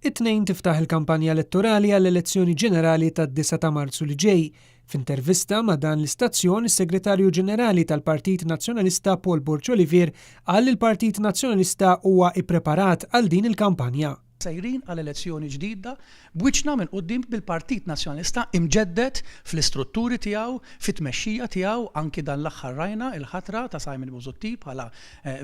It-Tnejn tiftaħ il-kampanja elettorali għall-elezzjoni ġenerali tad-disgħa ta' Marzu li ġej. F'intervista ma' dan l-istazzjon, is-Segretarju Ġenerali tal-Partit Nazzjonalista Paul Borg Olivier qal li l-Partit Nazzjonalista huwa ippreparat għal din il-kampanja. Sejrin għal elezzjoni ġdida b'wiċċna minn quddiem bil-Partit Nazzjonalista imġedded fl-istrutturi tiegħu, fit-tmexxija tiegħu, anki dan l-aħħar rajna l-ħatra ta' Simon Busuttil bħala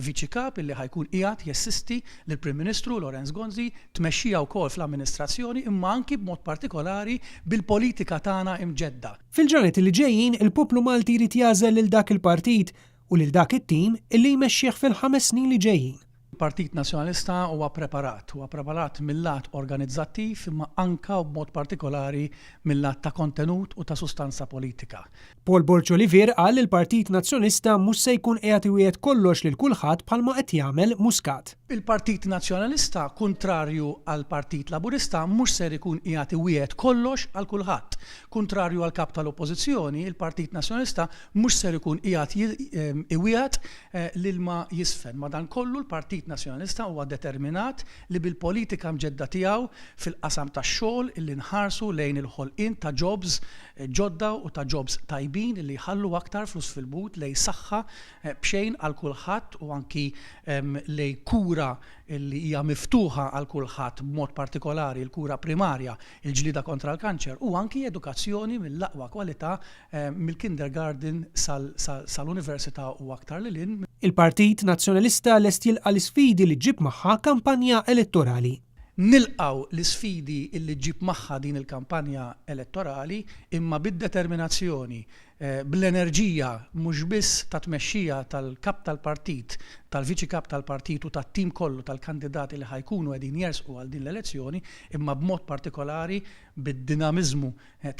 Viċi Kap illi ħa jkun qiegħed jessisti lill-Prim Ministru Lawrence Gonzi, tmexxija wkoll fl-amministrazzjoni imma anki b'mod partikolari bil-politika tagħna imġedda. Fil-ġranet li ġejjin il-poplu Malti jrid jagħżel lil dak il-partit u lil dak it-tim illi jmexxih fil-ħames snin li ġejjin. Il-Partit Nazzjonalista huwa preparat. Huwa preparat mil-lat organizzattiv imma anka u b'mod partikolari mil-lat ta' kontenut u ta' sustanza politika. Paul Borg Olivier qal li l-Partit Nazzjonalista mhux se jkun qiegħed iwiegħed kollox lil kulħadd bħalma qed jagħmel Muscat. Il-Partit Nazzjonalista, kuntrarju għall-Partit Laburista, mhux ser ikun qiegħed iwiegħed kollox għal kulħadd. Kuntrarju għall-Kap tal-Oppożizzjoni, il-Partit Nazzjonalista mhux ser ikun qiegħed iwiegħed L-ilma jiżfen. Madankollu l-Partit Nazzjonalista huwa determinat li bil-politika mġedda tiegħu fil-qasam tax-xogħol illi nħarsu lejn il-ħolqien ta' jobs ġodda u ta' jobs tajbin illi jħallu aktar flus fil-but lejn saħħa b'xejn għal kulħadd u anki lejn kura li hija miftuħa għal kulħadd b'mod partikolari l-kura primarja, il-ġlieda kontra l-kanċer u anki edukazzjoni mill-aqwa kwalità mill-kindergarten sal-università u aktar lil hinn. Il-Partit Nazzjonalista lest jilqa' l-isfidi li ġġib magħha kampanja elettorali. Nilqgħu l-isfidi li ġġib magħha din il-kampanja elettorali imma bid-determinazzjoni, bl-enerġija mhux biss tat-tmexxija tal-Kap tal-Partit, tal-Viċi Kap tal-Partit u tat-tim kollu tal-kandidati li ħa jkunu qegħdin jersqu għal din l-elezzjoni imma b'mod partikolari bid-dinamiżmu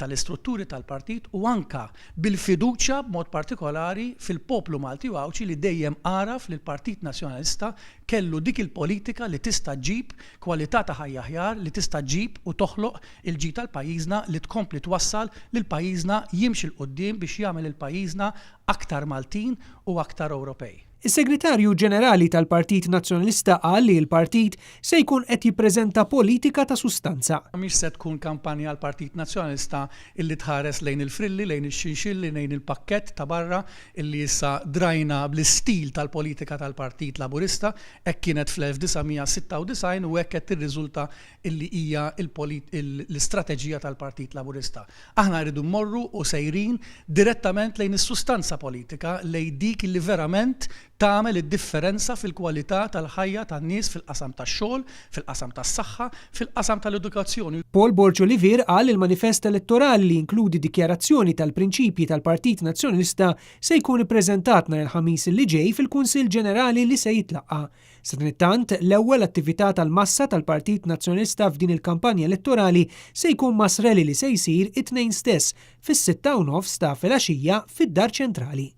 tal-istrutturi tal-partit u anke bil-fiduċja b'mod partikolari fil-poplu Malti u Għawdxi li dejjem għaraf li l-Partit Nazzjonalista kellu dik il-politika li tista' ġġib kwalità ta' ħajja aħjar, li tista' ġġib u toħloq il-ġid għal pajjiżna li tkompli twassal lil pajjiżna jimxi 'l quddiem biex jagħmel lil pajjiżna aktar Maltin u aktar Ewropej. Is-Segretarju Ġenerali tal-Partit Nazzjonalista qal li l-partit se jkun qed jippreżenta politika ta' sustanza. Mhix se tkun kampanja għall-Partit Nazzjonalista illi tħares lejn il-frilli, lejn ix-xinxilli, lejn il-pakkett ta' barra illi issa drajna bl-istil tal-politika tal-Partit Laburista. Hekk kienet fl-1996 u hekk qed tirriżulta illi hija l-istrateġija tal-Partit Laburista. Aħna rridu mmorru u sejrin direttament lejn is-sustanza politika, lejn dik illi verament tagħmel id-differenza fil-kwalità tal-ħajja tan-nies fil-qasam tax-xogħol, fil-qasam tas-saħħa, fil-qasam tal-edukazzjoni. Paul Borg Olivier qal li l-manifest elettorali li jinkludi dikjarazzjoni tal-prinċipji tal-Partit Nazzjonalista se jkun ippreżentat nhar il-Ħamis li ġej fil-Kunsill Ġenerali li se jitlaqqa'. Sadanittant, l-ewwel attività tal-massa tal-Partit Nazzjonalista f'din il-kampanja elettorali se jkun mass rally li se jsir it-Tnejn stess fis-6:30 ta' filgħaxija fid-Dar Ċentrali.